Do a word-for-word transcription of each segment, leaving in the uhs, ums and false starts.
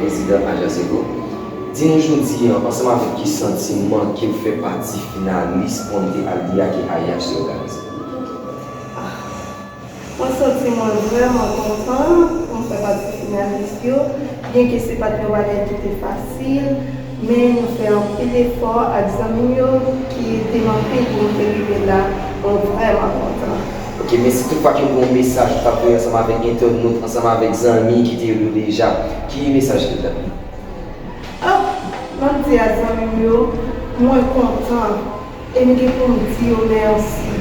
Prezidan Ajans Ego. Di nou jodi a, ansanm avèk ki santiman ke w fè pati finalis Ponte al Dia ke A I H C òganize? Mwen santi mwen vrèman kontan pou m fè pati finalis yo, byenke se pa t yon bagay ki te fasil, men nou fè anpil efò ak zanmi m yo ki ede m anpil pou m te rive la. Mwen vrèman kontan. Ok, men si toutfwa ke w gen yon mesaj ou t ap voye ansanm avèk entènot, ansanm avèk zanmi ki te rele w deja, ki mesaj ke w t ap li? Ah, m ap di a zanmi m yo, mwen kontan e m gen pou m di yo mèsi.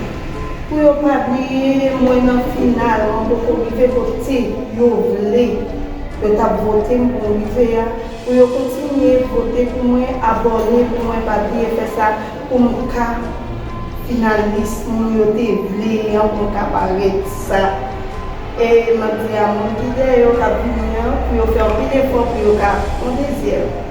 Pou yo pa bliye mwen nan final, mwen poko rive kote yo vle yo t ap vote m pou m rive a. Pou yo kontinye vote pou mwen, abòne pou mwen, pa bliye fè sa pou m ka finalis moun yo te vle an, pou m ka parèt sa. E m ap di a moun ki dèyè yo k ap vini an, pou yo fè anpil efò pou yo ka pran dezyèm.